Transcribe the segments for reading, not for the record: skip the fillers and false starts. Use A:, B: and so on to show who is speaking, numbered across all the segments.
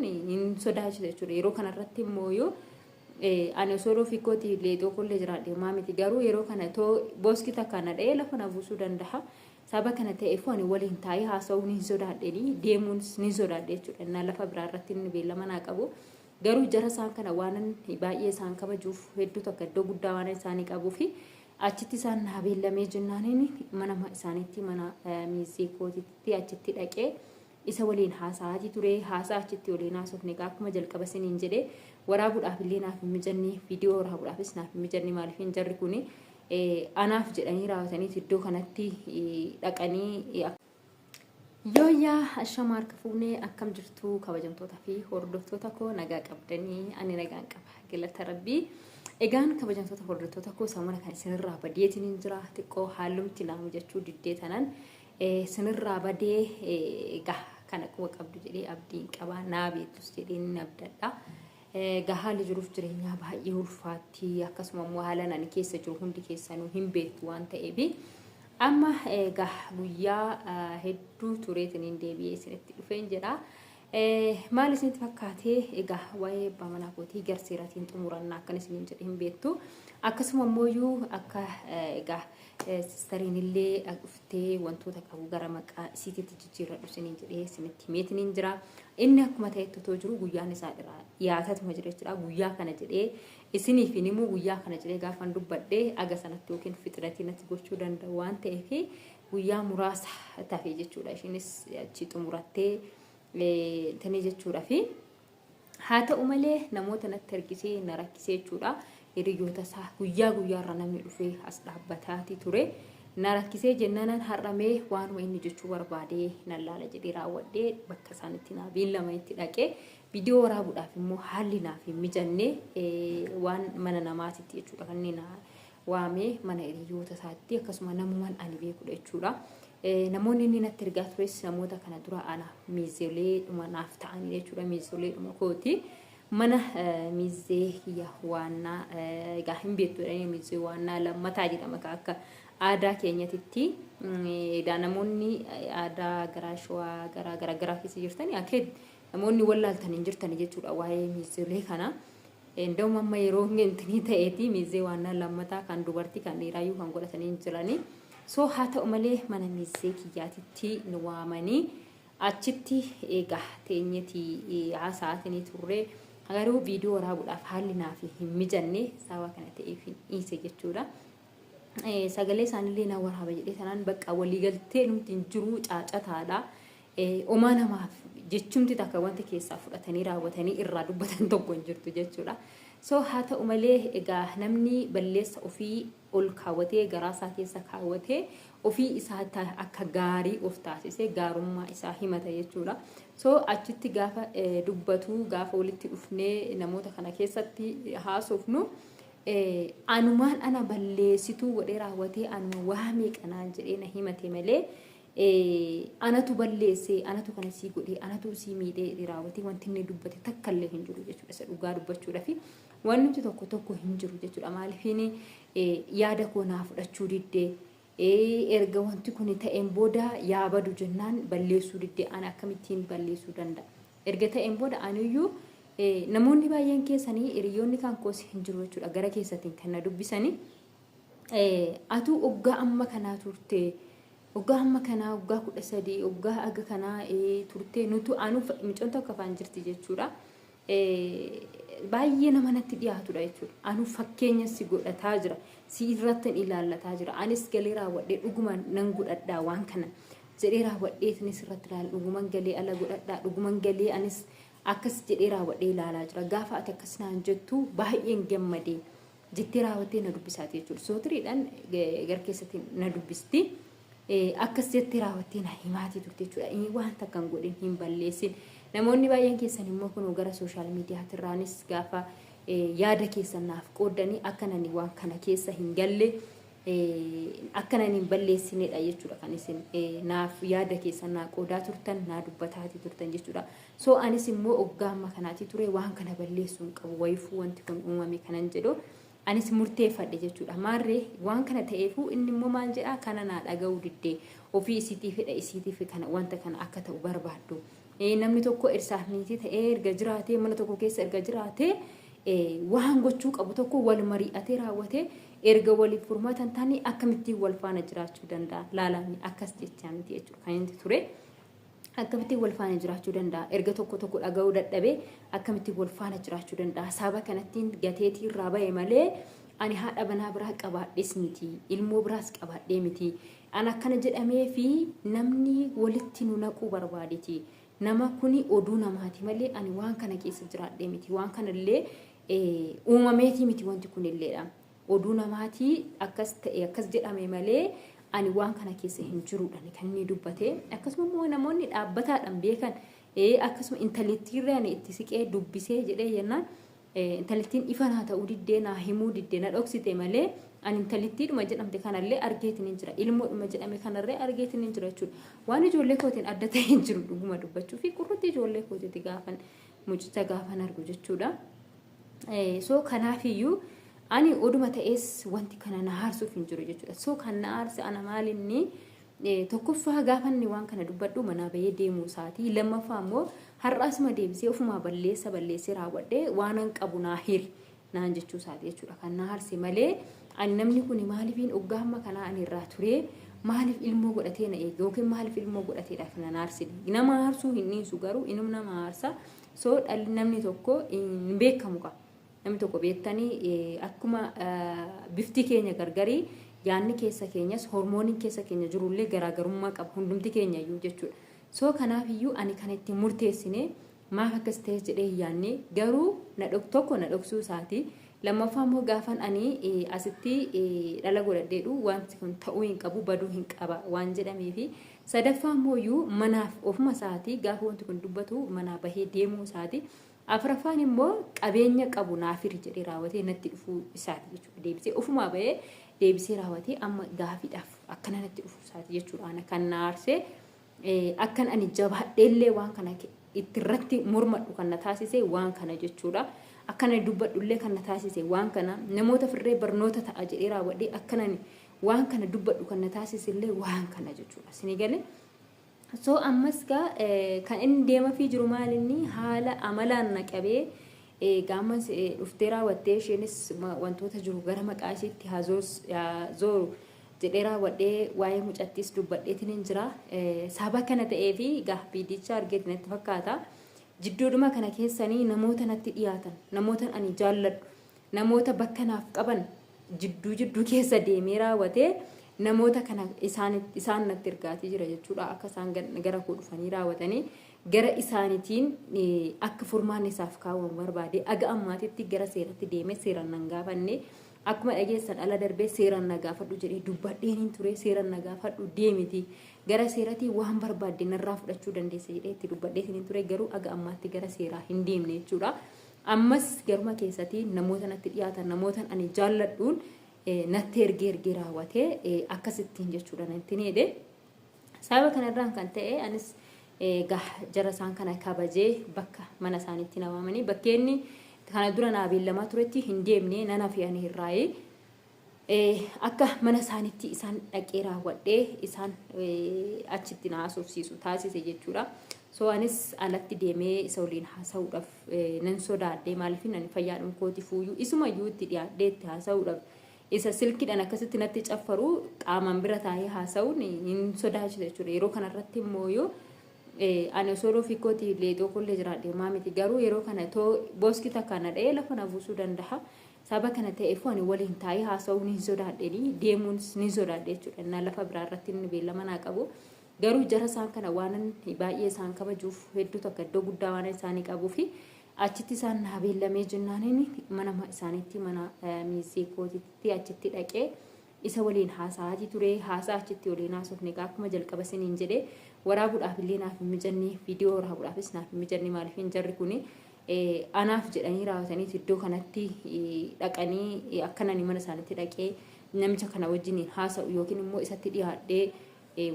A: Hin sodaachisa jechuudha. Yeroo kanarratti immoo yoo ani osoo ofii kootii leexoo kollee jiraadhe homaa miti, garuu yeroo kana too boski takka na dha'ee lafa na buusuu danda'a. Saba kana ta'eef ani waliin taa'ee haasa'uun hin sodaadheni, deemuunis ni sodaadhe jechuudha. Innaa lafa biraa irratti inni beellama naa qabu. Garuu jara isaan kana waan baay'ee isaan kabajuuf, hedduu takka iddoo guddaa waan isaanii qabuufi, achitti isaan naa beellamee jennaaniin mana isaaniitti, mana miizee kootiitti achitti dhaqee isa waliin haasa'aatii ture. Haasaa achitti waliin haasofne egaa akkuma jalqaba isiniin jedhee waraabuudhaaf illee naaf hin mijanne, viidiyoo waraabuudhaafis naaf hin mijanne. Maaliif hin jarri kuni anaaf jedhanii raawwataniit iddoo kanatti dhaqanii. Yooyyaa, ashama, harka fuunee, akkam jirtu kabajamtoota fi hordoftoota koo? Nagaa qabdanii? Ani nagaan qaba, galata Rabbii. Egaan kabajamtoota hordoftoota koo, samuna kan isinirraa badeetiin hin jira. Xiqqoo haallumti naa mijachuu diddee tanan isinirraa badee. Egaa kana quba qabdu jedhee abdiin qaba, naa beektus jedhee ni abdadha. Egaa haalli jiruuf jireenyaa baay'ee ulfaatti, akkasuma immoo haala ani keessa jiru hundi keessanuu hin beektu waan ta'eef, amma egaa guyyaa hedduu tureetiin deebi'ee isinitti dhufeen jedha. Maal isinitti fakkaatee? Egaa waa'ee abbaa manaa kootii garseeratiin xumurannaa akkan isiniin jedhe hin beektu. Akkasuma immoo akka egaa sistariin illee dhuftee wantoota qabu gara maqaa isiititti jijjiirradhu isiniin jedhee isinitti himeetiin jira. Inni akkuma ta'etti otoo jiru guyyaan isaa dhiyaatatuma jira jechuudha. Guyyaa kana jedhee isiniif hin himu. Guyyaa kana jedhee gaafan dubbadhee aga sanatti yookiin fixiratii natti gochuu danda'u waan ta'eef, guyyaa muraasa tafe jechuudha. Ishiinis achi xumurattee tanii jechuudha fi haa ta'u malee namoota natti ergisee na rakkisee jechuudha. Hiriyoota isaa guyyaa guyyaarra namni dhufee as dhaabbataati ture. Na rakkisee jennaanan har'amee waanuma inni jechuu barbaadee nan laala jedhee raawwadhee bakka isaan itti naa beellamanitti dhaqee, viidiyoo waraabuudhaaf immoo haalli naaf hin mijanne. Waan mana namaatitti jechuudha kan inni na waamee, mana hiriyoota isaatti, akkasuma namuman ani beekudha jechuudha. Namoonni inni natti ergaa tures namoota kana dura ana miizolee dhuma naaf ta'anii jechuudha, miizolee dhuma kooti. Mana miizee kiyya waannaa egaa hin beektu jedhanii, miizee waannaa lammataa jedhama akka aadaa keenyatitti. Egaa namoonni aadaa garaa Shawaa garaa garaa garaa keessa jirtanii akka namoonni wallaaltan hin jirtani jechuudha waa'ee miizolee kana. Nda'uma amma yeroo intinii ta'eeti miizee waannaa lammataa kan dubartii kan dhiiraayyuu kan godhatanii hin jiranii. So haa ta'u malee mana miizee kiyyaatitti nu waamanii achitti egaa teenyeeti haasa'aatinii turre. Garuu viidiyoo waraabuudhaaf haalli naaf hin mijanne, sababa kana ta'eef hin dhiise jechuudha. Sagalee isaanillee na waraaba jedhee tanaan bakka waliigaltee nuti hin jiru, caacataadha. Omaa namaaf jechumti takka wanti keessaa fudhatanii raawwatanii irraa dubbatan tokko hin jirtu jechuudha. So haa ta'u malee egaa namni balleessa ofii ol kaawwatee, garaa isaa keessa kaawwatee, ofii isaa akka gaarii of taasisee gaarummaa isaa himata jechuudha. So achitti gaafa dubbatu, gaafa walitti dhufnee namoota kana keessatti haasofnu, anumaan ana balleessituu godhee raawwatee anuma waa meeqanaan jedhee na himate malee, anatu balleessee, anatu kana sii godhee, anatu sii miidhee raawwatee wanti inni dubbate takka illee hin jiru jechuudha. Isa dhugaa dubbachuudhaaf wanti nuti tokko tokko hin jiru jechuudha. Maaliifin yaada koo naa fudhachuu diddee? Erga wanti kun ta'een booda yaabadu jennaan balleessuu diddee, ana akkamittiin balleessuu danda'a? Erga ta'een booda aniyyuu namoonni baay'een keessanii, hiriyoonni kan koos hin jiru jechuudha, gara keessatiin kan na dubbisanii. Atuu oggaa amma kanaa turte, waggaa amma kanaa, waggaa 13, waggaa aga kanaa turte, nutu anu micoon tokko afaan jirti jechuudha. Baay'ee nama natti dhiyaatudha jechuudha. Anu fakkeenya si godhataa jira. Si irratti ilaallataa jira. Anis galee raawwadhee dhuguma nan godhadhaa waan kana jedhee raawwadhee isinis irratti ilaala. Dhuguman galee ala godhadhaa. Dhuguman galee anis akkas jedhee raawwadhee ilaalaa jira. Gaafa ati akkas naan jettu baay'een gammadee jettee raawwattee na dubbisaati jechuudha. Sootiriidhaan gar keessatti na dubbisti. Akkas jettee raawwattee na himaatii turte jechuudha. Inni waan takka hin godhin, hin balleessin. Namoonni baay'een keessan immoo kunoo gara sooshaal miidiyaatirraanis gaafa yaada keessan naaf qooddanii akka nani waan kana keessa hin galle, akka nani hin balleessinedha jechuudha kan isin naaf yaada keessan naa qoodaa turtan, naa dubbataatii turtan jechuudha. So anis immoo oggaa amma kanaatii ture waan kana balleessuu hin qabu, wayifuu wanti kun uumame kanan jedhu anis murteeffadhe jechuudha. Maarree waan kana ta'eefuu inni immoo maal jedhaa, kana naa dhaga'uu diddee, ofii isiitii fedha isiitiif kana wanta kana akka ta'u barbaaddu. Namni tokko dhirsaaf niitii ta'ee erga jiraatee, mana tokko keessa erga jiraatee, waan gochuu qabu tokko wal mari'atee raawwatee erga waliif furmaata hin taane akkamittiin wal faana jiraachuu danda'a? Laalaan akkas jechaa miti jechuudha kan inni ture. Akkamittiin wal faana jiraachuu danda'a? Erga tokko tokko dhaga'uu dadhabee akkamittiin wal faana jiraachuu danda'a? Saba kanattiin gateetii irraa ba'e malee ani haadha manaa biraa qabaadhes miti, ilmoo biraas qabaadhee miti. An akkana jedhamee fi namni walitti nu naquu barbaadeti. Nama kuni oduu namaati malee ani waan kana keessa jiraadhee miti. Waan kanallee uumameetii miti wanti kunilleedha. Oduu namaatii akkas ta'e, akkas jedhame malee ani waan kana keessa hin jirudha kan inni dubbate. Akkasuma immoo namoonni dhaabbataadhaan beekan, akkasuma intalittiirree ani itti siqee dubbisee jedhee jennaan, intalittiin ifa naa ta'uu diddee, naa himuu diddee, na dhoksite malee ani intalittiidhuma jedhamte kanallee argeetiin hin jira. Ilmoodhuma jedhame kanallee argeetiin hin jira jechuudha. Waan ijoollee kootiin adda ta'e hin jiru, dhuguma dubbachuu fi qurrutti ijoollee kootiiti gaafan mucicha gaafan argu jechuudha. So kanaafiyyuu ani oduma ta'es wanti kana na aarsuuf hin jiru jechuudha. So kan na aarse ana maalinni? Tokkoffaa, gaafa inni waan kana dubbadhu manaa bahee deemuu isaati. Lammaffaa immoo har'asuma deebisee ofumaa balleessa balleessee raawwadhee waanan qabu naa hiri naan jechuu isaati jechuudha. Kan na aarse malee ani namni kun maaliifiin oggaa amma kanaa ani irraa turee maaliif ilmoo godhatee na eege yookiin maaliif ilmoo godhateedha kan na aarsine. Nama aarsuu hin dhiisu, garuu inum nama aarsa. So dhalli namni tokko hin beekamu qaba. Namni tokko beektanii, akkuma bifti keenya gargarii, yaanni keessa keenyas, hormooniin keessa keenya jirullee garaagarummaa qaba hundumti keenya iyyuu jechuudha. So kanaaf iyyuu ani kana ittiin murteessine, maaf akkas ta'es jedhee hin yaadne, garuu na tokko na dhoksuu isaati. Lammaffaa immoo gaafan ani asitti dhala godhadheedhu wanti kun ta'uu hin qabu, baduu hin qaba waan jedhameefi. Sadaffaa immoo iyyuu manaaf ofuma isaatii gaafa wanti kun dubbatu manaa bahee deemuu isaati. Afuraffaan immoo qabeenya qabu naaf hiri jedhee raawwatee natti dhufuu isaati jechuudha. Deebisee ofumaa bahee deebisee raawwatee amma gaafiidhaaf akkana natti dhufuu isaati jechuudha. Ana kan na aarsee, akkan ani jabaadheellee waan kana itti irratti mormadhu kan na taasise waan kana jechuudha. Akkan ani dubbadhullee kan na taasise waan kana, namoota firree barnoota ta'a jedhee raawwadhee akkan ani waan kana dubbadhu kan na taasise illee waan kana jechuudha. Isinii galee? So ammas gaa kan inni deemafii jiru maal, inni haala amalaan na qabee gaammas dhuftee raawwattee isheenis wantoota jiru gara maqaa isheetti haa zooru jedhee raawwadhee waa'ee mucattiis dubbadheetiin hin jira. Saba kana ta'ee fi gaa viidicha argeeti natti fakkaata. Jidduudhuma kana keessanii namoota natti dhiyaatan, namoota ani jaalladhu, namoota bakka naaf qaban jidduu jidduu keessa deemee raawwatee namoota kana isaan natti ergaatii jira jechuudha. Akka isaan gara koo dhufanii raawwatanii gara isaaniitiin akka furmaanni isaaf kaawwamu barbaade. Aga ammaatitti gara seeratti deemee seeraan nan gaafanne. Akkuma dhageessan ala darbee seeraan na gaafadhu jedhee dubbadheen hin ture. Seeraan na gaafadhu, deemiti gara seeratii waan barbaadde narraa fudhachuu dandeessa jedhee itti dubbadhee hin ture, garuu aga ammaatti gara seeraa hin deemne jechuudha. Ammas garuma keessatti namoota natti dhiyaatan, namoota ani jaalladhuun natti ergee ergee raawwatee akkasittiin jechuudha natti needhe. Sababa kanarraan kan ta'e anis jara isaan kana kabajee bakka mana isaaniitti na waamanii bakkeenni kana dura naa beellamaa turetti hin deemne, nan hafe ani irraayee. Akka mana isaaniitti isaan dhaqee raawwadhee isaan achitti na haasofsiisu taasise jechuudha. So anis alatti deemee isa waliin haasa'uudhaaf nan sodaadhe. Maaliif, ani fayyaadhum kooti fuuyyuu isumayyuu itti dhiyaadhee itti haasa'uudhaaf, isa silkiidhaan akkasitti natti caffaru qaamaan bira taa'ee haasa'uun hin sodaachisa jechuudha. Yeroo kanarratti immoo yoo ani osoo ofii kooti leexoo kollee jiraadhe maa miti, garuu yeroo kana too boski takka na dha'ee lafa na buusuu danda'a. Saba kana ta'eef ani waliin taa'ee haasa'uun hin sodaadheni, deemuun ni sodaadhe jechuudha. Innaa lafa biraa irratti inni beellama naa qabu. Garuu jara isaan kana waan baay'ee isaan kabajuuf, hedduu takka iddoo guddaa waan isaanii qabuu fi achitti isaan naa beellamee jennaaniin mana isaaniitti, mana miizee kootitti achitti dhaqee isa waliin haasa'aatii ture. Haasaa achitti waliin haasofne egaa akkuma jalqaba isiniin jedhee waraabuudhaaf illee naaf hin mijanne, viidiyoo waraabuudhaafis naaf hin mijanne. Maaliif, hin jarri kuni anaaf jedhanii raawwatanii iddoo kanatti dhaqanii akkan ani mana isaaniitti dhaqee namicha kana wajjiniin haasa'u yookiin immoo isatti dhiyaadhee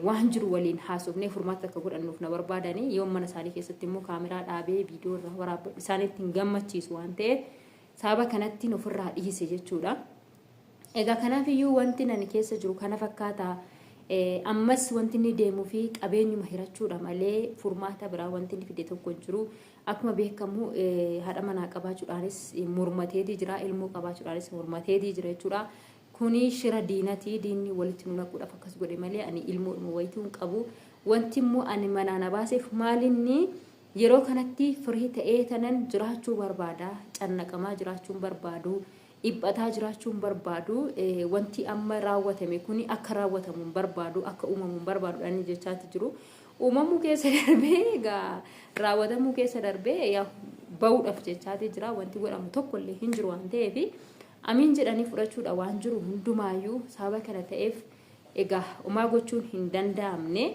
A: waan jiru waliin haasofnee furmaata akka godhannuuf na barbaadanii, yoo mana isaanii keessatti immoo kaameraa dhaabee viidiyoo irraa waraabbadhu isaanitti hin gammachiisu waan ta'eef sababa kanatti ofirraa dhiise jechuudha. Egaa kanaaf iyyuu wanti nani keessa jiru kana fakkaata. Ammas wanti inni deemuu fi qabeenyuma hirachuudha malee furmaata biraa wanti inni fide tokko hin jiru. Akkuma beekamu haadha manaa qabaachuudhaanis mormateetii jira, ilmoo qabaachuudhaanis mormateetii jira jechuudha. Kuni shira diinatii, diinni walitti nu naquudhaaf akkas godhe malee ani ilmoodhuma wayituu hin qabu. Wanti immoo ani manaa na baaseef maalinni yeroo kanatti firii ta'ee tanan jiraachuu barbaada. Cannaqamaa jiraachuu hin barbaadu. Dhiphataa jiraachuu hin barbaadu. Wanti amma raawwatame kuni akka raawwatamu hin barbaadu, akka uumamu hin barbaadu inni jechaatti jiru. Uumamuu keessa darbee, egaa raawwatamuu keessa darbee yaa bahuudhaaf jechaatti jira. Wanti godhamu tokkollee hin jiru waan ta'eef amiin jedhanii fudhachuudha waan jiru hundumaayyuu. Sababa kana ta'eef egaa homaa gochuun hin danda'amne.